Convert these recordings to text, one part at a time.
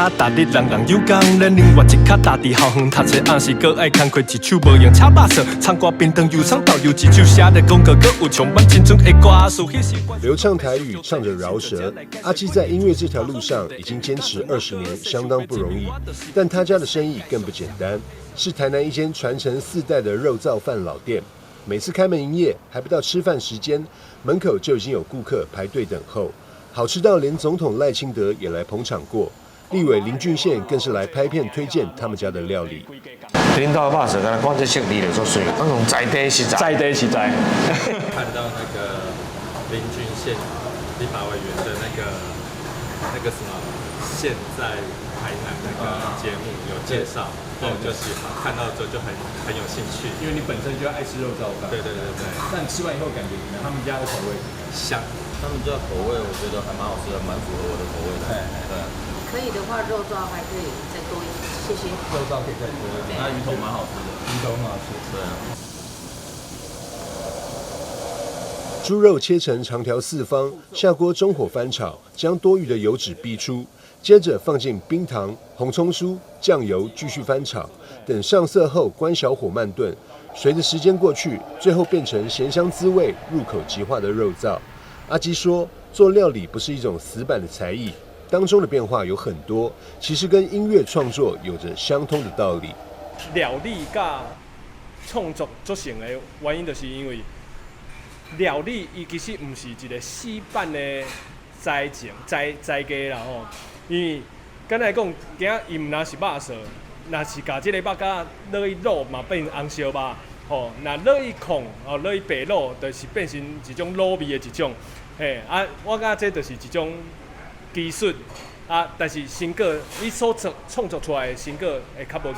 跤，逐日人人有工，咱另外一跤踏佇校園讀冊，暗時閣愛工課，一手無閒炒肉燥，唱歌冰糖油葱豆油，一首寫的廣告，閣有充滿青春的歌詞。流暢台語，唱着饒舌。阿基在音樂這條路上已經堅持20年，相當不容易。但他家的生意更不簡單，是台南一間傳承四代的肉燥飯老店。每次開門營業，還不到吃飯時間，門口就已經有顧客排隊等候。好吃到連總統賴清德也來捧場過，立委林俊憲更是來拍片推薦他們家的料理。恁兜肉燥，敢若看這色味就足媠，攏用在地食材。在地食材。看到那個林俊憲立法委員的那個什麼，現在台南那個節目有介紹，我就喜歡，看到之後就很有興趣。因為你本身就愛吃肉燥飯。對對對對。但吃完以後感覺怎麼樣？他們家的口味香。他們家口味我覺得還蠻好吃的，蠻符合我的口味的。對。可以的話，肉燥還可以再多一點，謝謝。肉燥可以再多一點。那魚頭蠻好吃的。魚頭很好吃。對啊。豬肉切成長條四方，下鍋中火翻炒，將多餘的油脂逼出，接着放進冰糖、紅蔥酥、醬油，繼續翻炒。等上色後，關小火慢燉。隨着時間過去，最後變成鹹香滋味、入口即化的肉燥。阿基說，做料理不是一種死板的才藝，當中的變化有很多，其實跟音樂創作有着相通的道理。料理佮創作足像的原因，就是因為料理伊其實毋是一個死板的才情才藝啦吼，因為簡單來講，今仔伊毋但是肉燥，若是共這个肉餃落去滷嘛變紅燒肉，吼，若落去炕哦落去白滷，就是變成一種滷味的一種，嘿啊，我感覺這就是一種技術啊，但是成果你所創作出來的成果會較無仝，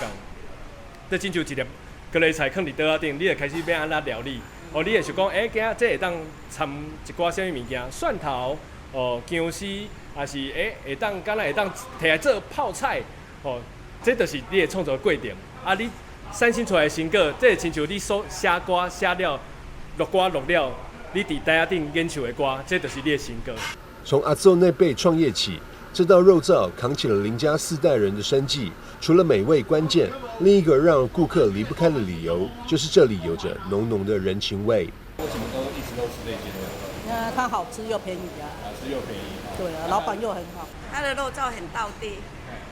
就親像一粒高麗菜囥佇桌仔頂，你會開始欲按怎料理？哦，你會想講，欸，今仔這會當摻一寡啥物物件，蒜頭，哦，薑絲，抑是欸，會當敢若會當提來做泡菜，哦，這就是你的創作過程。啊，你產生出來的成果，這會親像你所寫歌寫了錄歌錄了，你佇台仔頂演唱的歌，這就是你的成果。從阿祖那輩創業起，這道肉燥扛起了林家四代人的生計。除了美味關鍵，另一個讓顧客離不開的理由，就是這裡有着濃濃的人情味。為什麼都一直都吃這間的？那它好吃又便宜啊！好吃又便宜。對啊，老闆又很好。他的肉燥很道地，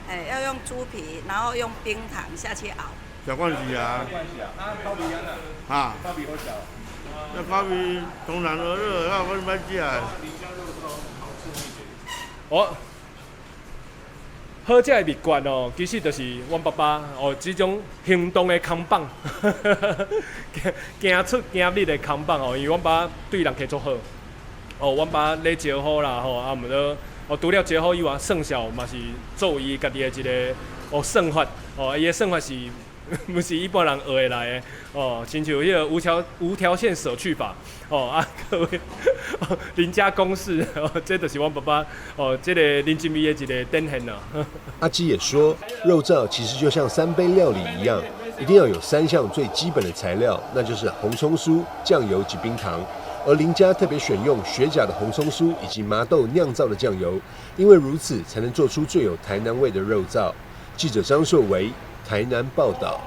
哎，要用豬皮，然後用冰糖下去熬。食慣勢啊！慣勢啊！啊，口味按怎？啊，口味好食。那口味當然而熱，那我欲食。哦。好食的秘訣哦，其實就是阮爸爸哦，這種行動的扛棒，行出行入的扛棒哦，因為阮爸對人客足好，哦，阮爸咧招呼啦吼，啊，毋過哦，除了招呼以外，算數嘛是做伊家己的一个哦算法，哦，伊的算法是毋是一般人學會來的，哦，親像彼个無條線捨去法，哦啊，各位林家公式，哦，這就是阮爸爸哦，這个人情味的一个典範啦。阿基也說，肉燥其實就像三杯料理一樣，一定要有三項最基本的材料，那就是紅蔥酥、醬油及冰糖。而林家特別選用學甲的紅蔥酥以及麻豆釀造的醬油，因為如此才能做出最有台南味的肉燥。記者張碩維台南報道。